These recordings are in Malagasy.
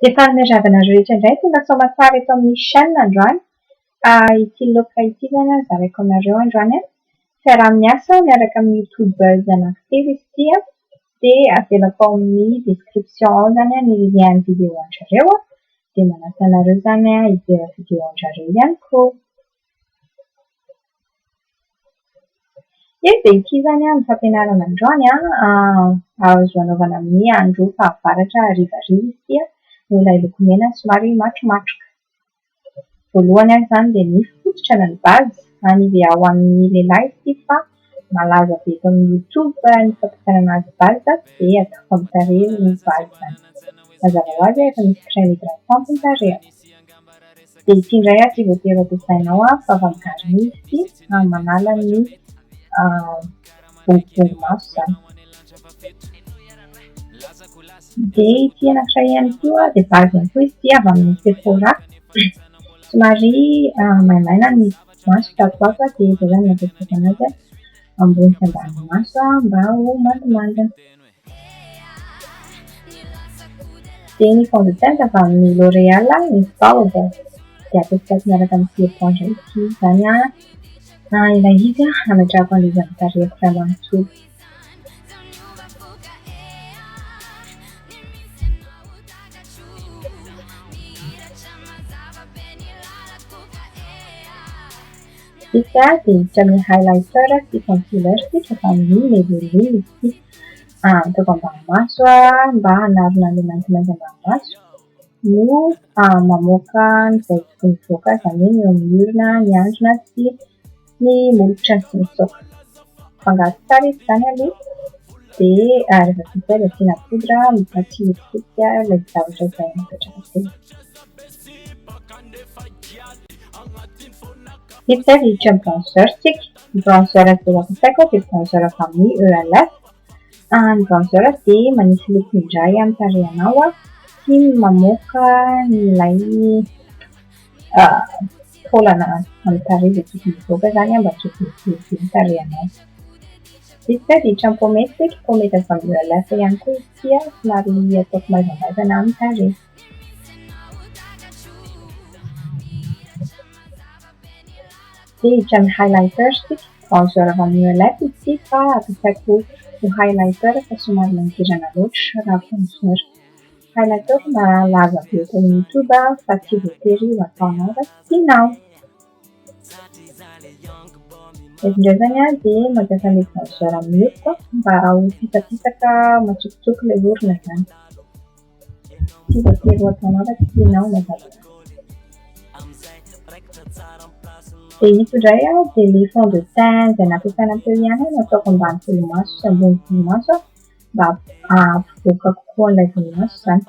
Dia faly miarahaba anareo rehetra indray tonga soamatsara eto amin'ny chaîne androany. Ity look ity izany zaraiko aminareo androany. Fiaraha-miasa miaraka amin'ny youtubeuse anankitelo izy ity. Dia avelako ao amin'ny description ao izany ny lien ny vidéo an-drareo. Dia manasa anareo izany hijery vidéo an-drareo ihany koa. Eny dia ity izany ny fampianarana androany azo anaovana amin'ny andro fahavaratra harivariva izy ity noho ilay loko mena somary matromatroka. Voalohany izany dia ny fototra na ny base Nivea ho an'ny lehilahy izy ity fa malaza be eto amin'ny YouTube ny fampiasana azy base dia ataoko amin'ny tarehy ny base izany. Mazava ho azy efa misy crème hydratante ny tarehiko. Dia ity indray tsy voatery ampiasainao fa avy amin'ny Garnier izy ity manala ny bongobongo maso izany. Dia ity anankiray ihany koa dia base ihany koa izy ity avy amin'ny Sephora. Somary maimaina ny maso tato ho ato dia izay izany no ampiasaiko anazy ambony sy ambany maso mba ho mandimandina. Dia ny fond de teint avy amin'ny L'Oréal Infallible dia ampiasaiko miaraka amin'ity éponge ity izany ilay izy hametrahako an'ilay izy amin'ny tarehiko iray manontolo. Isika dia hiditra amin'ny highlighter sy concealer isika avy amin'ny Maybelline izy ity. Ataoko ambany maso mba hanarona an'ilay maintimainty ambany maso no mamoaka izay tokony hivoaka, izany hoe ny eo amin'ny orona, ny andrina sy ny molotra sy ny saoka. Afangaro tsara izy izany aloha dia rehefa vita izay dia asiana poudre mba tsy hihetsiketsika ilay zavatra izay napetraka teo. Vita izay dia hiditra amin'ny bronzer isika. Ny bronzer izay ampiasaiko dia bronzer avy amin'ny ELF. Ny bronzer dia manisy loko indray amin'ny tarehinao sy mamoaka ilay taolana amin'ny tarehy izay tokony hivoaka izany mba tsy ho be ny tarehinao. Vita izay dia hiditra amin'ny pomade isika. Pomade avy amin'ny ELF ihany koa izy ity, somary ataoko maivamaivana amin'ny tarehy. Dia hiditra amin'ny highlighter isika. Bronzer avy amin'ny ELF izy ity fa ampiasaiko ho highlighter fa somary mangirana loatra raha bronzer. Highlighter malaza be eto amin'ny YouTube fa tsy voatery ho ataonao raha tsy tianao. Eto indray izany dia mampiasa an'ilay bronzer amin'ny oroko mba ho fisapisaka matsikotsiko ilay orona izany. Tsy voatery ho ataonao raha tsy tianao mazava ho azy. Dia ito indray dia ilay fond de teint izay nampiasaina teo ihany no ataoko ambany volomaso sy ambony volomaso mba hampivoaka kokoa an'ilay volomaso izany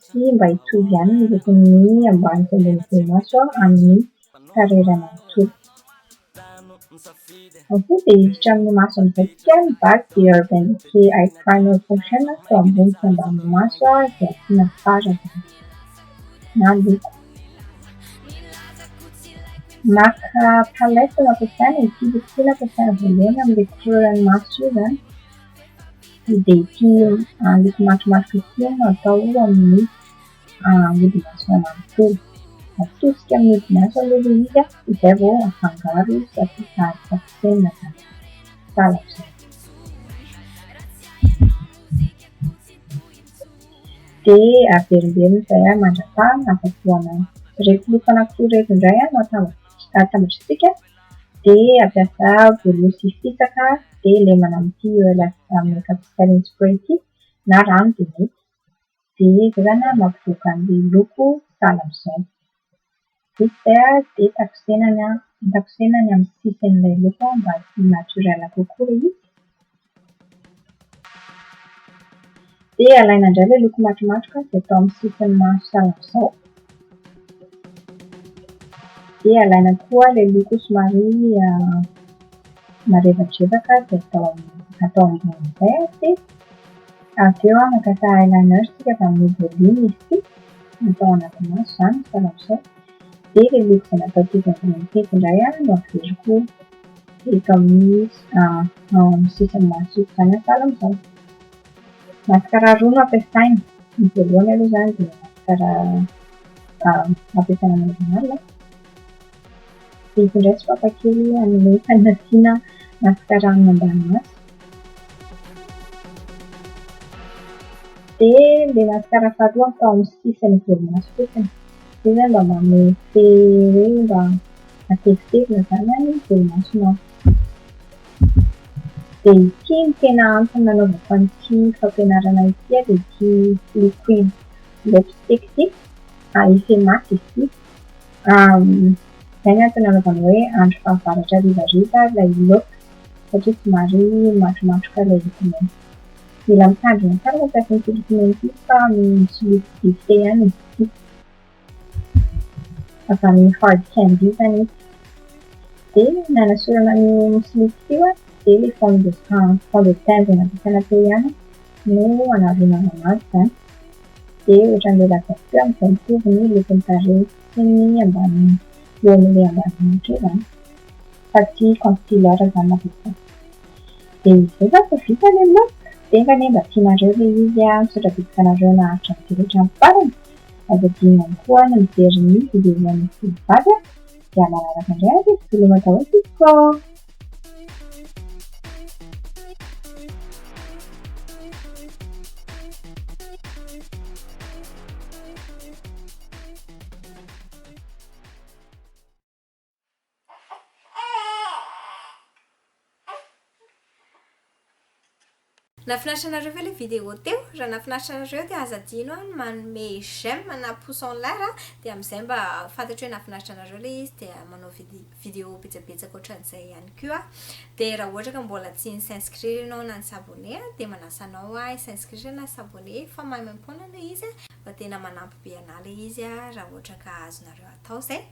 sy mba hitovy ihany ny lokon'ny ambany sy ambony volomaso amin'ny tarehy iray manontolo. Avy eo dia hiditra amin'ny maso amin'izay isika, ny base dia Urban Decay Eye Primer Potion atao ambony sy ambany maso dia asiana fard izany na loko. Maka palette no ampiasaina, ity loko ity no ampiasaina voalohany amin'ilay couleur-n'ny maso io izany. Dia ity loko matromatroka ity no atao amin'ny hodi-maso manontolo. Atosika amin'ny hodi-maso aloha ilay izy izay vao afangaro sy ampiasana izany. Sahala amin'izay. Dia averimberina izay mandra-paha afa-po anazy. Ireto loko anankiroa ireto indray no atambatrantsika dia ampiasa borosy fisaka dia lemana amin'ity ELF Makeup Setting Spray ity na rano dia mety. Dia izay izany mampivoaka an'ilay loko sahala amin'izao. Vita izay dia takosenana takosenana amin'ny sisin'ilay loko mba ho naturel kokoa ilay izy. Dia alaina indray ilay loko matromatroka dia atao amin'ny sisin'ny maso sahala amin'izao. Dia alaina koa ilay loko somary marevadrevaka dia atao atao ambonin'izay dia avy eo mampiasa eyeliner isika avy amin'ny Maybelline izy ity, atao anaty maso izany sahala amin'izao. Dia ilay loko izay natao teto ambony teto indray no averiko eto amin'ny amin'ny sisin'ny maso eto izany sahala amin'izao. Mascara roa no ampiasaina. Ny voalohany aloha izany dia mascara ampiasaina normal. Dia ity indray sopapa kely amin'ny fanasiana mascara amin'ny ambany maso. Dia ilay mascara faharoa atao amin'ny sisin'ny volomaso fotsiny. Io izany mba manome effet hoe mba matevitevina izany ny volomasonao. Dia ity no tena antony nanaovako an'ity fampianarana ity dia ity liquid lipstick ity, effet mat izy ity. Izay no antony nanaovana hoe andro fahavaratra harivariva ilay look satria somary matromatroka ilay lokomena. Mila mitandrina tsara mampiasa an'ity lokomena ity fa misy loko dite ihany izy ity. Avy amin'ny hard candy izany izy. Dia nanasorana an'io misy io dia ilay fond de teint fond de teint izay nampiasaina teo ihany no anaronana anazy izany. Dia ohatran'ilay lazaiko teo amin'izay mitovy ny lokon'ny tarehy sy ny ambany eo amin'ilay ambany hoditra eo izany. Fa tsy concealer izany no ampiasaina. Dia izay izany fa vita ilay look. Dia enga anie mba tianareo ilay izy an. Misaotra betsaka anareo naharitra nijery hatramin'ny farany. Aza adino ihany koa ny mijery ny vidéo an'ny vehivavy. Dia manaraka indray ary veloma daholo tompoko. Nahafinaritra anareo ve ilay vidéo teo? Raha nahafinaritra anareo dia aza adino ny manome j'aime na pouce en l'air dia amin'izay mba fantatro hoe nahafinaritra anareo ilay izy dia manao vidéo betsabetsaka ohatran'izay ihany koa. Dia raha ohatra ka mbola tsy ni-s'inscrire ianao na ni-s'abonner dia manasa anao aho hi-s'inscrire na s'abonner fa maimaimpoana ilay izy fa tena manampy be anah ilay izy raha ohatra ka azonareo atao izay.